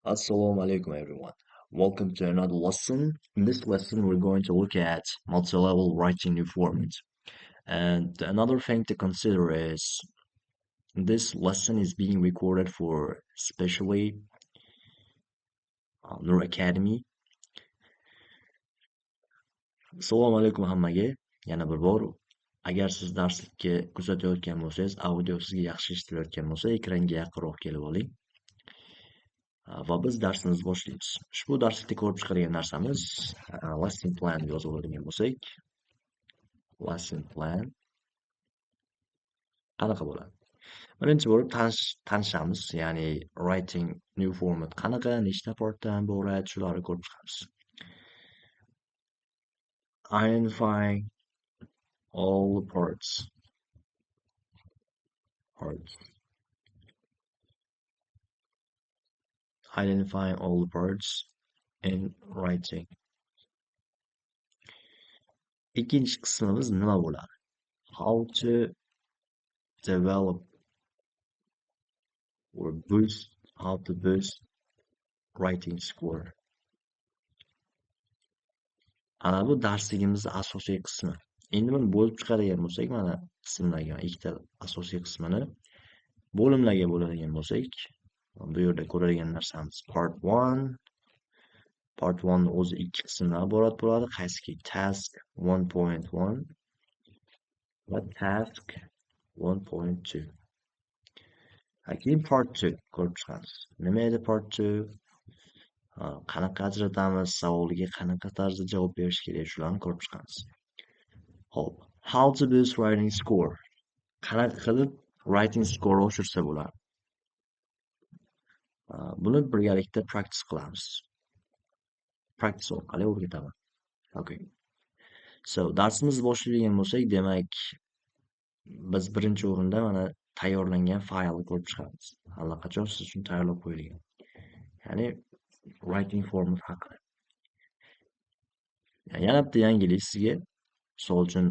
Assalomu alaikum, everyone. Welcome to another lesson. In this lesson, we're going to look at multilevel writing new format. And another thing to consider is this lesson is being recorded for especially Nur Academy. Assalomu alaykum hammaga. Yana bir bor, agar siz darslikka kuzatayotgan bo'lsangiz, audio sizga yaxshi eshitilayotgan bo'lsa, ekranga yaqinroq kelib oling. Va biz darsimizni boshlaymiz. Ushbu darslikda ko'rib chiqadigan narsamiz lesson plan yozib oladigan bo'lsak, lesson plan qanaqa bo'ladi? Birinchi bo'lib tanishamiz, ya'ni writing new format qanaqa, nechta partdan iborat, shularni ko'rib chiqamiz. Identifying all the parts. Parts. Identifying all the parts in writing. Ikkinchi qismimiz nima bo'ladi? How to develop or boost, how to boost writing score. Ana bu darsligimizning asosiy qismi. Endi buni bo'lib chiqaradigan bo'lsak, mana qismlarga, ikkita asosiy qismini bo'limlarga bo'ladigan bo'lsak, bu yerda ko'radigan narsamiz part 1. Part 1 o'zi ikki qismdan iborat bo'ladi. Qaysiki task 1.1 va task 1.2. Keyin part 2 ko'rib chiqamiz. Nima edi part 2? Qanaqa ajratamiz, savoliga qanaqa tarzda javob berish kerak, shularni ko'rib chiqamiz. Xo'p, how to boost writing score. Qanaqa qilib writing score oshirsa bo'ladi? Buni birgalikda practice qilamiz. Practice orqali o'rgataman. Okay. So, darsimizni boshlaydigan bo'lsak, demak, biz birinchi o'rinda mana tayyorlangan faylni ko'rib chiqamiz. Allaqachon siz uchun tayyorlab qo'yilgan. Ya'ni writing format haqida. Yana bitta yangilik sizga. Misol uchun,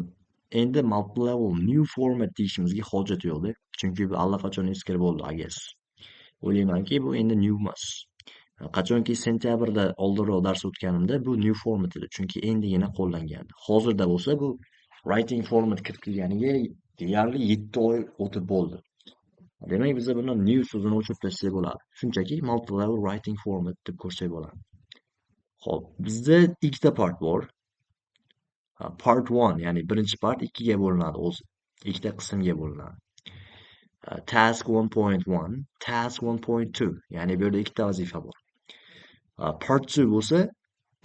endi multilevel new format deyishimizga hojat yo'qda. Chunki bu allaqachon eskirib bo'ldi, I guess. O'ylaymanki, bu endi new emas. Qachonki sentyabrda oldinroq dars o'tganimda bu new format edi, chunki endigina qo'llangandi. Hozirda bo'lsa bu writing format kirib kelganiga deyarli 7 oy o'tib bo'ldi. Demak, biz buni new so'zini o'chirib tashlasak bo'ladi. Shunchaki multilevel writing format deb ko'rsak bo'ladi. Xo'p, bizda ikkita part bor. Part 1, ya'ni birinchi part ikkiga bo'linadi o'zi. Ikkita qismga bo'linadi. Task 1.1, task 1.2, ya'ni bu yerda ikkita vazifa bor. Part 2 bo'lsa,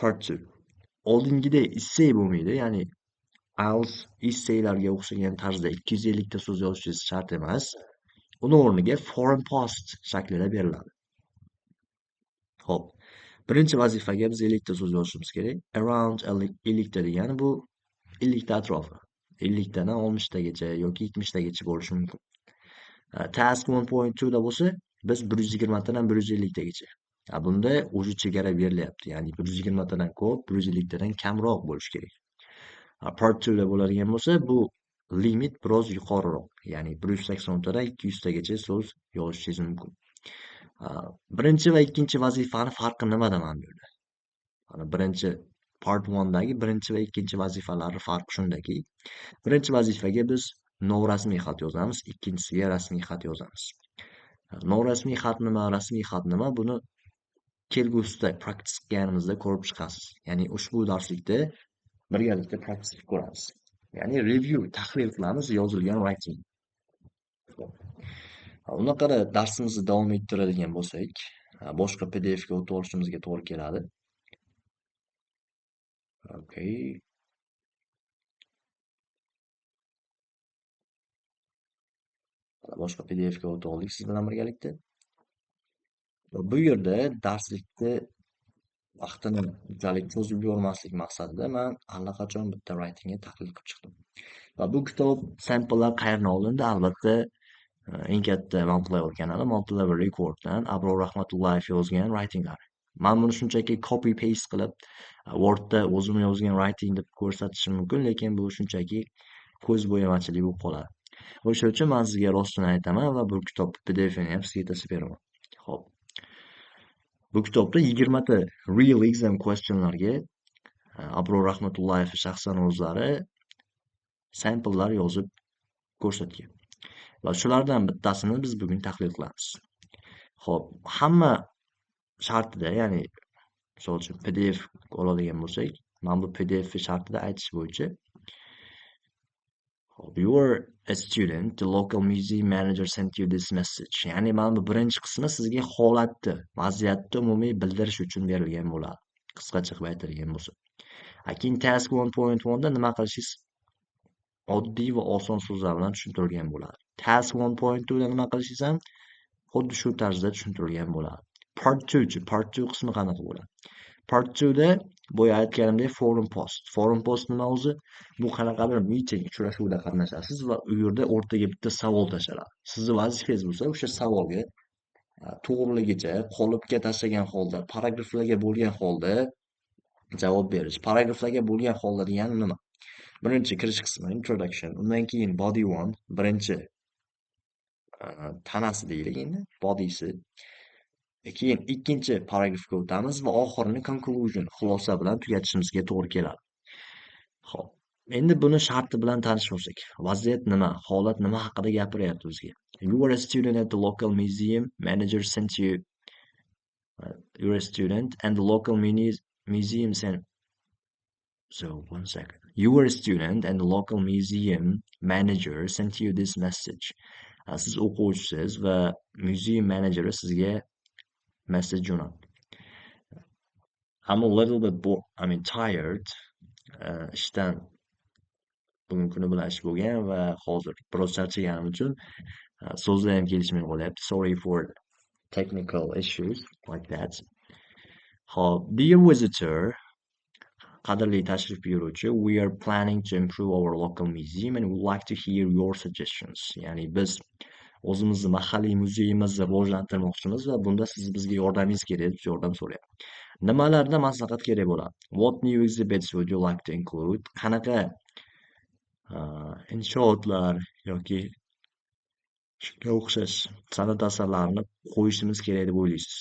part 2. Oldingidek essay bo'lmaydi, ya'ni IELTS essaylarga o'xshagan tarzda 250 ta so'z yozishingiz shart emas. Uni o'rniga forum post shaklida beriladi. Xo'p, birinchi vazifaga biz 50 ta so'z yozishimiz kerak. Around 50 ta degani bu 50 ta atrofi. 50 tadan 60 tagacha yoki 70 tagacha bo'lishi mumkin. Task 1.2 da bo'lsa, biz 120 tadan 150 tagacha. Bunda o'zi chegara berilyapti. Ya'ni 120 tadan ko'p, 150 tadan kamroq bo'lishi kerak. Part 2 da bo'ladigan bo'lsa, bu limit biroz yuqoriroq. Ya'ni 180 tadan 200 tagacha so'z yozishingiz mumkin. Birinchi va ikkinchi vazifani farqi nimada mana bu yerda? Mana birinchi part 1 dagi birinchi va ikkinchi vazifalarning farqi shundaki, birinchi vazifaga biz norasmiy xat yozamiz, ikkinchisiga rasmiy xat yozamiz. Norasmiy xat nima, rasmiy xat nima, buni kelgusida practice qilganimizda ko'rib chiqasiz. Ya'ni ushbu darslikda birgalikda practice qilib ko'ramiz. Ya'ni review, tahlil qilamiz yozilgan writing. Unaqada darsimizni davom ettiradigan bo'lsak, boshqa PDF ga o'tib olishimizga to'g'ri keladi. Okay. Boshqa PDF ga o'tib oldik siz bilan birgalikda. Va bu yerda darslikni vaqtini unchalik cho'zib yubormaslik maqsadida men allaqachon bitta writingni tahlil qilib chiqdim. Va bu kitob samplelar qayerdan olindi? Albatta, eng katta multilevel kanali Multilevel Recorddan Abror Rahmatullayev yozgan writinglar. Men buni shunchaki copy paste qilib Wordda o'zim yozgan writing deb ko'rsatishim mumkin, lekin bu shunchaki ko'z bo'yamachilik bo'lib qoladi. O'sha uchun men sizga rostini aytaman va bu kitob PDFini ham sizga tashlab beraman. Xo'p. Bu kitobda 20 ta real exam questionlarga Abror Rahmatullayev shaxsan o'zlari samplelar yozib ko'rsatgan. Va shulardan bittasini biz bugun tahlil qilamiz. Xo'p, hamma shartida, ya'ni misol uchun PDF oladigan bo'lsak, mana bu PDF shartida aytish bo'yicha. Xo'p, you are a student, the local museum manager sent you this message. Ya'ni mana bu birinchi qismi sizga holatni, vaziyatni umumiy bildirish uchun berilgan bo'ladi. Qisqacha qilib aytilgan bo'lsa. Keyin task 1.1 da nima qilishingiz oddiy va oson so'zlar bilan tushuntirilgan bo'ladi. Task 1.2 da nima qilishingiz ham xuddi shu tarzda tushuntirilgan bo'ladi. Part 2 chi? Part 2 qismi qanaqa bo'ladi? Part 2 da boya aytganimdek forum post. Forum post nima o'zi? Bu qanaqadir meeting, uchrashuvda qatnashasiz va u yerda o'rtaga bitta savol tashlanadi. Sizni vazifangiz bo'lsa o'sha savolga to'g'riligicha, qolipga tashlagan holda, paragraflarga bo'lgan holda javob berish. Paragraflarga bo'lgan holda degani nima? Birinchi kirish qismi, introduction, undan keyin body one, birinchi tanasi deylik endi, bodysi. Keyin ikkinchi paragrafga o'tamiz va oxirini conclusion, xulosa bilan tugatishimizga to'g'ri keladi. Xo'p, endi buni sharti bilan tanishib olsak. Vaziyat nima? Holat nima haqida gapiryapti bizga? You are a student at the local museum. Manager sent you. You're a student and the local museum sent. So one second. You were a student and the local museum manager sent you this message. Siz o'quvchisiz va museum manageri sizga message jo'natdi. I'm a little bit bored, I mean, tired. Ishdan bugun kuni bilan ish bo'lgan va hozir biroz charchaganim uchun so'zlar ham kelishmay qolyapti. Sorry for technical issues like that. Xo'p, dear visitor, qadrli tashrif buyuruvchi, we are planning to improve our local museum and would like to hear your suggestions. Ya'ni biz o'zimizni mahalliy muzeyimizni rivojlantirmoqchimiz va bunda siz bizga yordamingiz kerak deb yordam so'rayapti. Nimalarda maslahat kerak bo'ladi? What new exhibits would you like to include? Qanaqa inshootlar yoki shunga o'xshash san'at asarlarini qo'yishimiz kerak deb o'ylaysiz?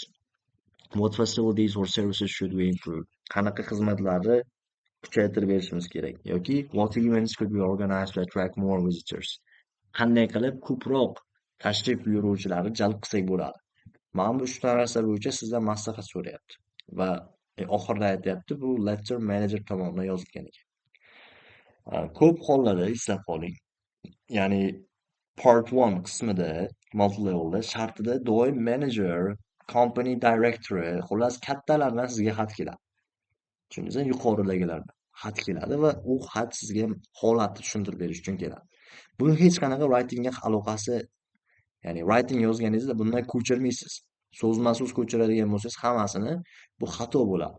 What facilities or services should we improve? Qanaqa xizmatlarni kuchaytirib berishimiz kerak? Yoki what events could we organize to attract more visitors? Qanday qilib ko'proq tashrif buyuruvchilarni jalb qilsak bo'ladi? Mana bu uchta narsa bo'yicha sizdan maslahat so'rayapti va oxirida aytyapti, bu letter manager tomonidan yozilgan ekan. Ko'p hollarda eslab qoling. Ya'ni part 1 qismida, multi levelda shartida doim manager, company directori, xullas kattalardan sizga xat keladi. Tushundingizmi? Yuqoridagilardan xat keladi va u xat sizga holatni tushuntirib berish uchun keladi. Buni hech qanaqa writingga aloqasi, ya'ni writing yozganingizda bundan ko'chirmaysiz. So'zma-so'z ko'chiradigan bo'lsangiz hammasini, bu xato bo'ladi.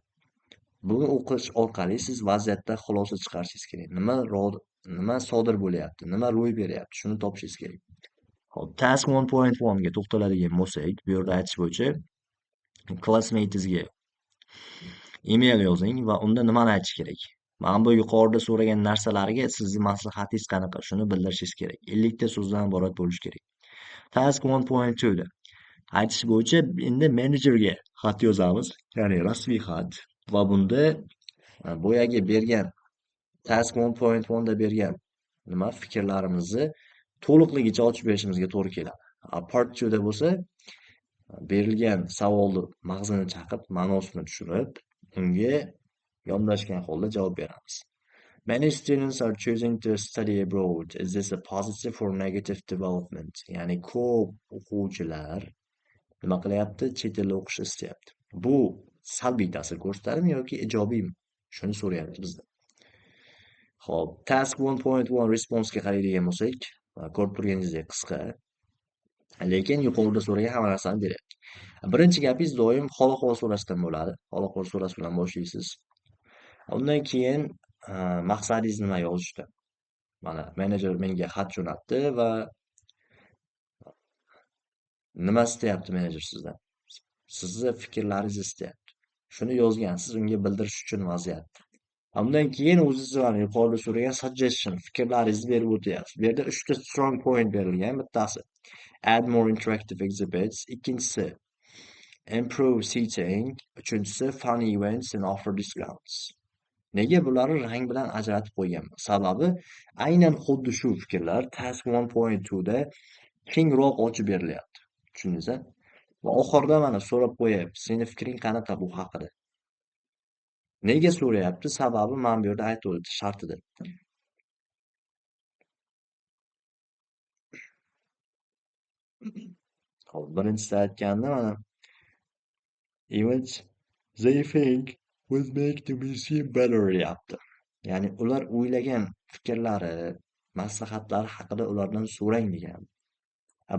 Buni o'qish orqali siz vaziyatda xulosa chiqarishingiz kerak. Nima sodir bo'lyapti, nima ro'y beryapti, shuni topishingiz kerak. Xo'p, task 1.1 ga to'xtaladigan bo'lsak, bu yerda aytish bo'yicha classmatesga email yozing va unda nimani aytish kerak? Mana bu yuqorida so'ragan narsalarga sizni maslahatingiz qanaqa? Shuni bildirishingiz kerak. 50 ta so'zdan iborat bo'lishi kerak. Task 1.2 da aytish bo'yicha endi menejerga xat yozamiz, ya'ni rasmiy xat va bunda boyagi bergan task 1.1 da bergan nima fikrlarimizni to'liqligicha ochib berishimizga to'g'ri keladi. Part 2 da bo'lsa berilgan savolni mag'zini chaqib, ma'nosini tushunib, unga yondashgan holda javob beramiz. Many students are choosing to study abroad. Is this a positive or negative development? Ya'ni ko'p o'quvchilar nima qilyapti? Chet elda o'qishni istayapti. Bu salbiy ta'sir ko'rsatadimi yoki ijobiymi? Shuni so'rayapti bizdan. Xo'p, task 1.1 response ga qaraydigan bo'lsak, ko'rib turganingizdek qisqa, lekin yuqorida so'ragan hamma narsani beryapti. Birinchi gapingiz doim hol ahvol so'rashdan bo'ladi. Hol ahvol so'rash bilan boshlaysiz. Undan keyin maqsadingiz nima yozishda. Mana menejer menga xat jo'natdi va nima istayapti menejer sizdan? Sizni fikrlaringizni istayapti. Shuni yozgansiz unga bildirish uchun vaziyatni. Undan keyin o'zingiz mana yuqorida so'ragan suggestion, fikrlaringizni berib o'tyapsiz. Bu yerda uchta strong point berilgan. Bittasi add more interactive exhibits, ikkinchisi Improve seating, uchinchisi fun events and offer discounts. Nega bularni rang bilan ajratib qo'yganman? Sababi aynan xuddi shu fikrlar task 1.2 da kengroq ochib berilyapti. Tushundingiz? Va oxirida mana so'rab qo'yapti. Seni fikring qanaqa bu haqida? Nega so'rayapti? Sababi mana bu yerda aytib o'tdi shartida. Xo'p, birinchisida aytganda mana events they think will make the museum better deyapti. Ya'ni ular o'ylagan fikrlari, maslahatlari haqida ulardan so'rang degan.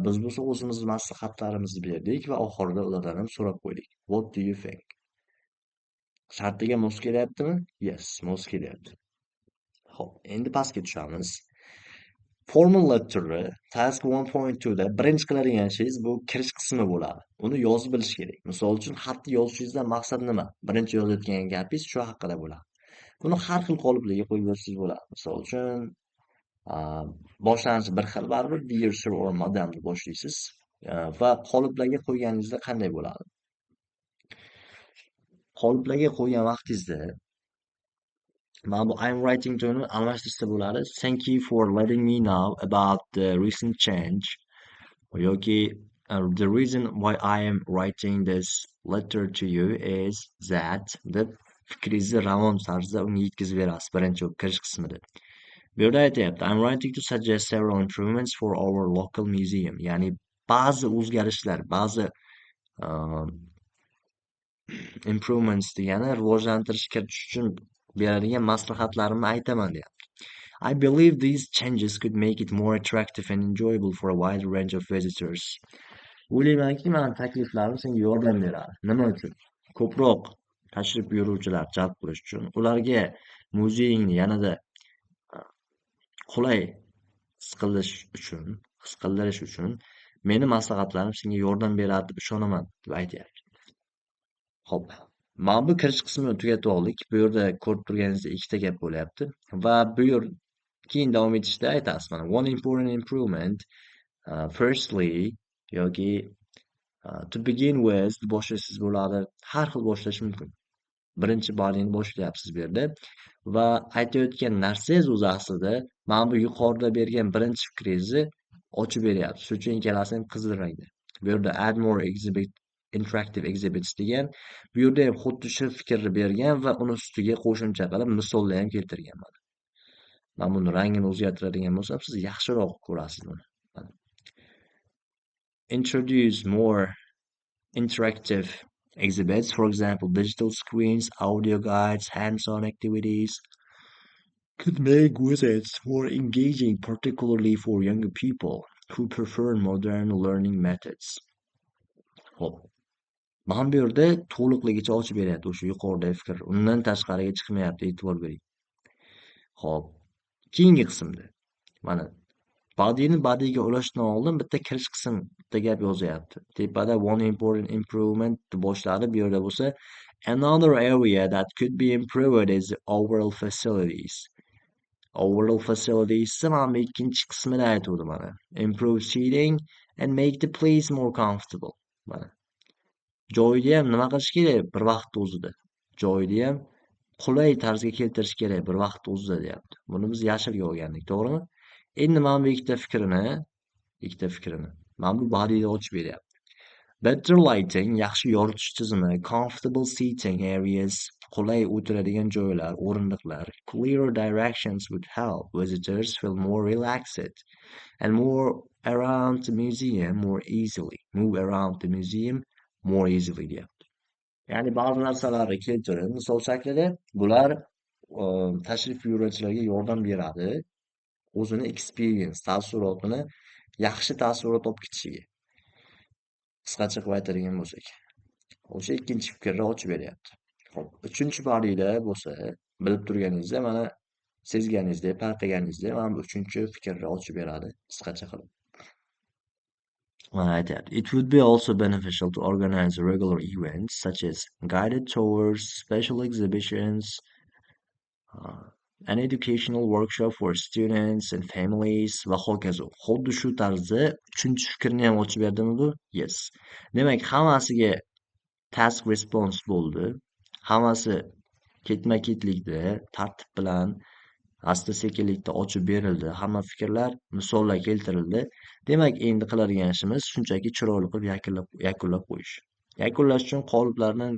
Biz bo'lsa o'zimiz maslahatlarimizni berdik va oxirida ulardan ham so'rab qo'ydik. What do you think? Shartiga mos kelyaptimi? Yes, mos kelyapti. Xo'p, endi pastga tushamiz. Formal letter'ni task 1.2 da birinchi qiladigan ishingiz bu kirish qismi bo'ladi. Uni yozib bilish kerak. Misol uchun, xatni yozishingizdan maqsad nima? Birinchi yozayotgan gapingiz shu haqida bo'ladi. Buni har xil qoliplarga qo'yib yozsangiz bo'ladi. Misol uchun, boshlanishi bir xil baribir dear sir or madam deb boshlaysiz va qoliplarga qo'yganingizda qanday bo'ladi? Qoliplarga qo'ygan vaqtingizda mana bu I'm writing to ni almashtirsa bo'ladi. Thank you for letting me know about the recent change yoki the reason why I am writing this letter to you is that deb fikringizni ravon tarzda unga yetkazib berasiz birinchi kirish qismida. Bu yerda aytyapti, I'm writing to suggest several improvements for our local museum. Ya'ni ba'zi o'zgarishlar, ba'zi improvements degani rivojlantirish kiritish uchun beradigan maslahatlarimni aytaman deyapti. I believe these changes could make it more attractive and enjoyable for a wide range of visitors. O'ylaymanki, meni takliflarim senga yordam beradi. Nima uchun? Ko'proq tashrif buyuruvchilar jalb qilish uchun, ularga muzeyingni yanada qulay his qilish uchun, his qildirish uchun meni maslahatlarim senga yordam beradi deb ishonaman deb aytyapti. Xo'p, mana bu kirish qismini tugatib oldik. Bu yerda ko'rib turganingizdek ikkita gap bo'lyapti va bu yer keyin davom etishda aytasiz mana one important improvement, firstly yoki to begin with boshlasangiz bo'ladi. Har xil boshlash mumkin. Birinchi bodyni boshlayapsiz bu yerda va aytayotgan narsangiz o'zi aslida mana bu yuqorida bergan birinchi fikringizni ochib beryapti. Shuning uchun ikkalasi ham qizil rangda. Bu yerda add more exhibit, interactive exhibits degan. Bu yerda ham xuddi shu fikrni bergan va uni ustiga qo'shimcha qilib misollar ham keltirgan mana. Men buni rangini o'zgartiradigan bo'lsam, siz yaxshiroq ko'rasiz buni. Mana. Introduce more interactive exhibits, for example, digital screens, audio guides, hands-on activities could make visits more engaging, particularly for younger people who prefer modern learning methods. Xo'p. Mana bu yerda to'liqligicha ochib beryapti o'sha yuqoridagi fikr. Undan tashqariga chiqmayapti, e'tibor bering. Xo'p. Keyingi qismda mana bodyni bodyga ulashdan oldin bitta kirish qism, bitta gap yozyapti. Tepada one important improvement deb boshladi. Bu yerda bo'lsa another area that could be improved is overall facilities. Overall facilities mana bu ikkinchi qismida aytuvdi mana. Improve seating and make the place more comfortable. Mana. Joyni ham nima qilish kerak bir vaqt o'zida. Joyni ham qulay tarzga keltirish kerak bir vaqt o'zida deyapti. Buni biz yashilga olgandik, to'g'rimi? Endi mana bu ikkita fikrini mana bu bodyda ochib beryapti. Better lighting, yaxshi yoritish tizimi, comfortable seating areas, qulay o'tiradigan joylar, o'rindiqlar, clearer directions would help visitors feel more relaxed and more around the museum more easily. Move around the museum more easily deyapti. Ya'ni ba'zi narsalarni keltirib, misol shaklida bular tashrif buyuruvchilarga yordam beradi. O'zini experience, taassurotini yaxshi taassurot olib ketishiga. Qisqacha qilib aytadigan bo'lsak. O'sha ikkinchi fikrni ochib beryapti. Xo'p, uchinchi bodyda bo'lsa, bilib turganingizda mana sezganingizdek, payqaganingizdek mana bu uchinchi fikrni ochib beradi qisqacha qilib. Mana aytyapti. It would be also beneficial to organize regular events such as guided tours, special exhibitions, an educational workshop for students and families va hokazo. Xuddi shu tarzda uchinchi fikrni ham ochib berdimi bu? Yes. Demak, hammasiga Task response bo'ldi. Hammasi ketma-ketlikda, tartib bilan, asta sekinlikda ochib berildi. Hamma fikrlar, misollar keltirildi. Demak, endi qiladigan ishimiz shunchaki chiroyli qilib yakunlab qo'yish. Yakunlash uchun qoliplardan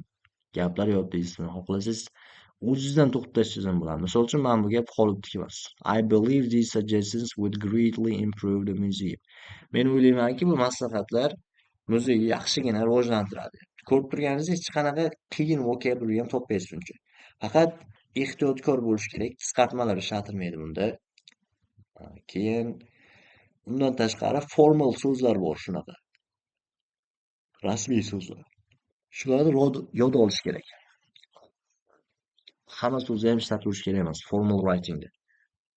gaplar yodlaysizmi? Xohlasangiz, o'zingizdan to'qib tashlasangiz ham bo'ladi. Misol uchun, mana bu gap qolipniki emas. "I believe these suggestions would greatly improve the museum." Men o'ylaymanki, bu maslahatlar muzeyni yaxshigina rivojlantiradi. Ko'rib turganingizdek, hech qanaqa qiyin vocabulary ham topmaysiz uncha. Faqat ehtiyotkor bo'lish kerak, qisqartmalar ishlatilmaydi bunda. Keyin undan tashqari formal so'zlar bor shunaqa. Rasmiy so'zlar. Shularni yod olish kerak. Hamma so'zni ham ishlatilishi kerak emas formal writingda.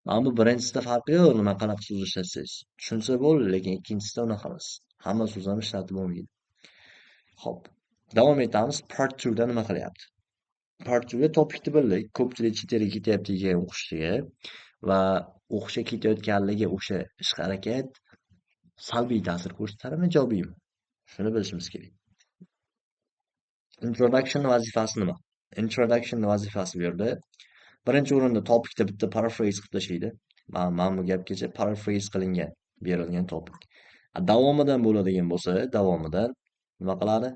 Mana bu birinchisida farqi yo'q, nima, qanaqa so'z ishlatsangiz. Tushunsa bo'ldi, lekin ikkinchisida unaqa emas. Hamma so'z ham ishlatib bo'lmaydi. Xo'p, davom etamiz. Part 2 da nima qilyapti? Part 2 da topicni bildik. Ko'pchilik chet elga ketyapti ekan o'qishga va o'qishga ketayotganligi o'sha ish-harakat salbiy ta'sir ko'rsatadimi, ijobiymi? Shuni bilishimiz kerak. Introduction vazifasi nima? Introduction vazifasi bu yerda birinchi o'rinda topicda bitta paraphrase qilib tashlaydi. Mana bu gapgacha paraphrase qilingan, berilgan topic. Davomidan bo'ladigan bo'lsa, davomidan nima qiladi?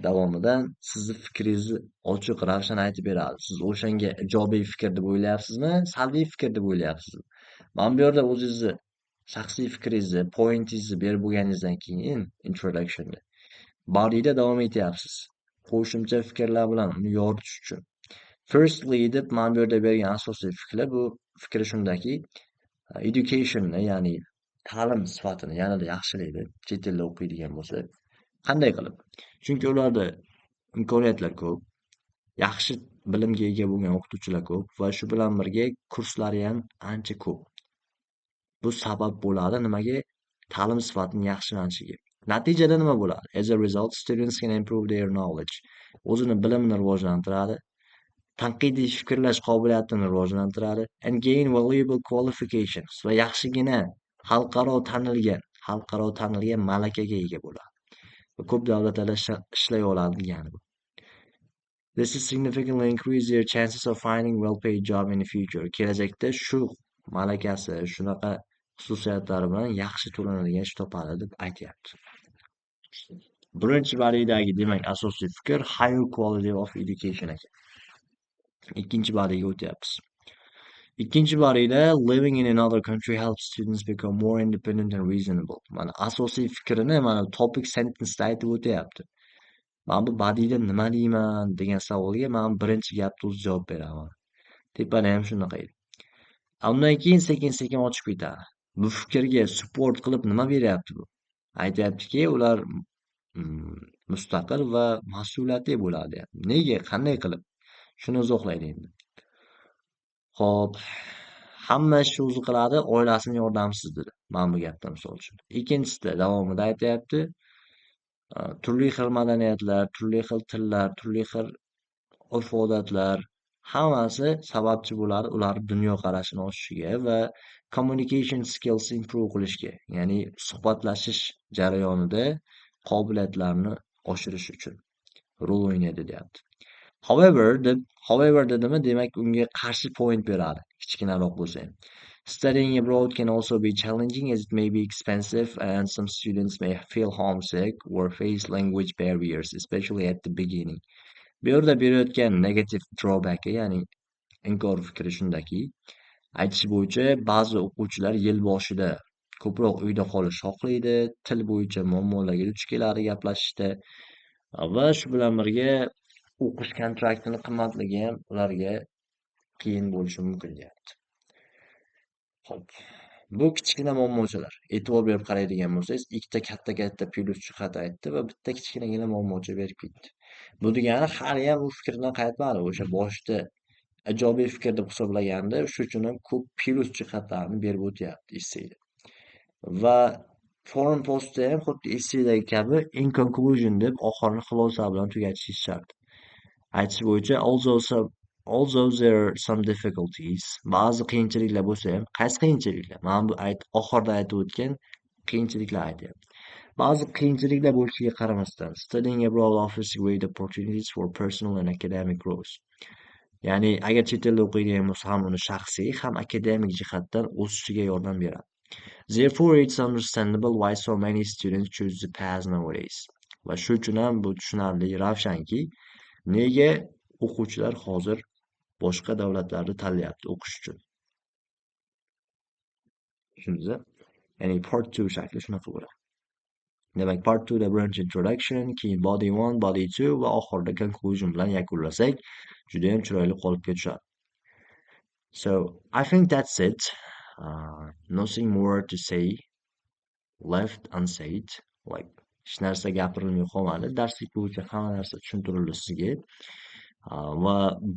Davomidan sizni fikringizni ochiq, ravshan aytib beradi. Siz o'shanga ijobiy fikr deb o'ylayapsizmi, salbiy fikr deb o'ylayapsizmi? Mana bu yerda o'zingizni shaxsiy fikringizni, pointingizni berib bo'lganingizdan keyin introductionda bodyda davom etyapsiz. Qo'shimcha fikrlar bilan uni yoritish uchun. Firstly deb mana bu yerda bergan asosiy fikri, bu fikri shundaki, educationni, ya'ni ta'lim sifatini yanada yaxshilaydi chet elda o'qiydigan bo'lsa. Qanday qilib? Chunki ularda imkoniyatlar ko'p, yaxshi bilimga ega bo'lgan o'qituvchilar ko'p va shu bilan birga kurslari ham ancha ko'p. Bu sabab bo'ladi nimaga? Ta'lim sifatini yaxshilanishiga. Natijada nima bo'ladi? As a result, students can improve their knowledge. O'zini bilimini rivojlantiradi, tanqidiy fikrlash qobiliyatini rivojlantiradi and gain valuable qualifications va yaxshigina xalqaro tanilgan malakaga ega bo'ladi. Va ko'p davlatlarda ishlay oladi degani bu. This is significantly increase their chances of finding well-paid job in the future. Kelajakda shu malakasi, shunaqa xususiyatlari bilan yaxshi to'lanadigan ish topadi deb aytyapti. Birinchi bodydagi, demak, asosiy fikr higher quality of education ekan. Ikkinchi bodyga o'tyapmiz. Ikkinchi bodyda "Living in another country helps students become more independent and reasonable." Mana asosiy fikrini mana topic sentence'da aytib o'tyapti. Mana bu bodyda nima deyman degan savolga man birinchi gapni o'zi javob beraman. Tepada ham shunaqa edi. Undan keyin sekin-sekin ochib ketadi. Bu fikrga support qilib nima beryapti bu? Aytyaptiki, ular mustaqil va mas'uliyatli bo'ladi deyapti. Nega, qanday qilib? Shuni izohlaydi endi. Xo'p, hamma ishni o'zi qiladi, oilasini yordamisiz dedi. Mana bu gapda, misol uchun. Ikkinchisida davomida aytyapti, turli xil madaniyatlar, turli xil tillar, turli xil urf-odatlar hammasi sababchi bo'ladi ularni dunyoqarashini oshishiga va communication skills improve qilishga, ya'ni suhbatlashish jarayonida qobiliyatlarni oshirish uchun rol o'ynaydi deyapti. However deb, however dedimi, demak, unga qarshi point beradi, kichkinaroq bo'lsa ham. Studying abroad can also be challenging, as it may be expensive and some students may feel homesick or face language barriers, especially at the beginning. Bu yerda berayotgan negative drawback, ya'ni inkor fikri shundaki, aytish bo'yicha ba'zi o'quvchilar yil boshida ko'proq uyda qolishni xohlaydi, til bo'yicha muammolarga duch keladi gaplashishda va shu bilan birga o'qish kontraktini qimmatligi ham ularga qiyin bo'lishi mumkin deyapti. Xo'p, bu kichkina muammochalar. E'tibor berib qaraydigan bo'lsangiz, ikkita katta-katta plyus jihat aytdi va bitta kichkinagina muammocha berib ketdi. Bu degani haliyam u fikridan qaytmadi. O'sha boshida ijobiy fikr deb hisoblagandi, shu uchun ham ko'p plyus jihatlarni berib o'tyapti essayda. Va forum postda ham xuddi essaydagi kabi "In conclusion" deb oxirini xulosa bilan tugatishingiz shart. Aytish bo'yicha, although there are some difficulties, ba'zi qiyinchiliklar bo'lsa ham, qaysi qiyinchiliklar? Mana bu oxirida aytib o'tgan qiyinchiliklar aytyapti. Ba'zi qiyinchiliklar bo'lishiga qaramasdan, studying abroad offers great opportunities for personal and academic growth. Ya'ni agar chet elda o'qiydigan bo'lsa, ham uni shaxsiy, ham akademik jihatdan o'sishiga yordam beradi. Therefore, it's understandable why so many students choose the path nowadays. Va shu uchun ham bu tushunarli, ravshanki, nega o'quvchilar hozir boshqa davlatlarni tanlayapti o'qish uchun. Tushundingiz? Ya'ni part 2 shakli shunaqa bo'ladi. Demak, part 2 da birinchi introduction, keyin body 1, body 2 va oxirida conclusion bilan yakunlasak, juda ham chiroyli qolipga tushadi. So, I think that's it. Nothing more to say left unsaid. Like, hech narsa gapirilmay qolmadi. Darslik bo'yicha hamma narsa tushuntirildi sizga. Va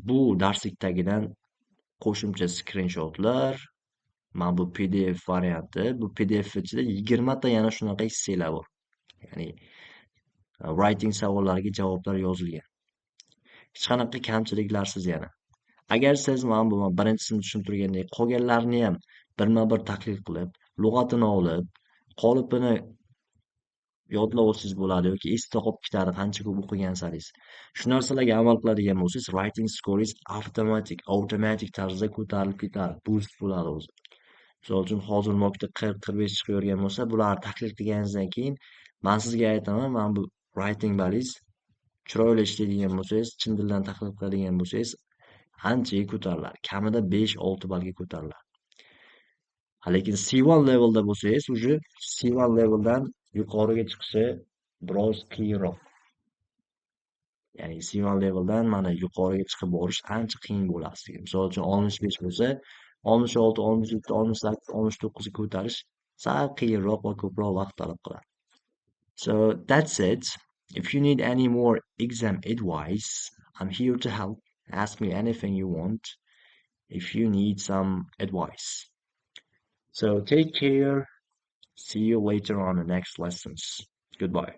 bu darslik tagidan qo'shimcha skrinshotlar, mana bu PDF varianti, bu PDF ichida 20 ta yana shunaqa essaylar bor. Ya'ni writing savollariga javoblar yozilgan. Hech qanaqa kamchiliklarsiz yana. Agar siz mana bu birinchisini tushuntirgandek qolganlarini ham birma-bir tahlil qilib, lug'atini olib, qolipini yodlab olsangiz bo'ladi yoki esda qolib ketadi qancha ko'p o'qigan saringiz. Shu narsalarga amal qiladigan bo'lsangiz, writing scoreingiz avtomatik tarzda ko'tarilib ketadi, boost bo'ladi o'zi. Misol uchun, hozir mockda 40-45 chiqavergan bo'lsa, bularni tahlil qilganingizdan keyin man sizga aytaman, mana bu writing ballingiz chiroyli ishlaydigan bo'lsangiz, chin dildan tahlil qiladigan bo'lsangiz, anchaga ko'tariladi. Kamida 5-6 ballga ko'tariladi. Lekin C1 levelda bo'lsangiz, уже C1 leveldan yuqoriga chiqishi biroz qiyinroq. Ya'ni C1 leveldan mana yuqoriga chiqib borish ancha qiyin bo'ladi sizga. Misol uchun, 65 bo'lsa, 66, 67, 68, 69 ga ko'tarish sal qiyinroq va ko'proq vaqt talab qiladi. So that's it. If you need any more exam advice, I'm here to help. Ask me anything you want if you need some advice. So take care. See you later on the next lessons. Goodbye.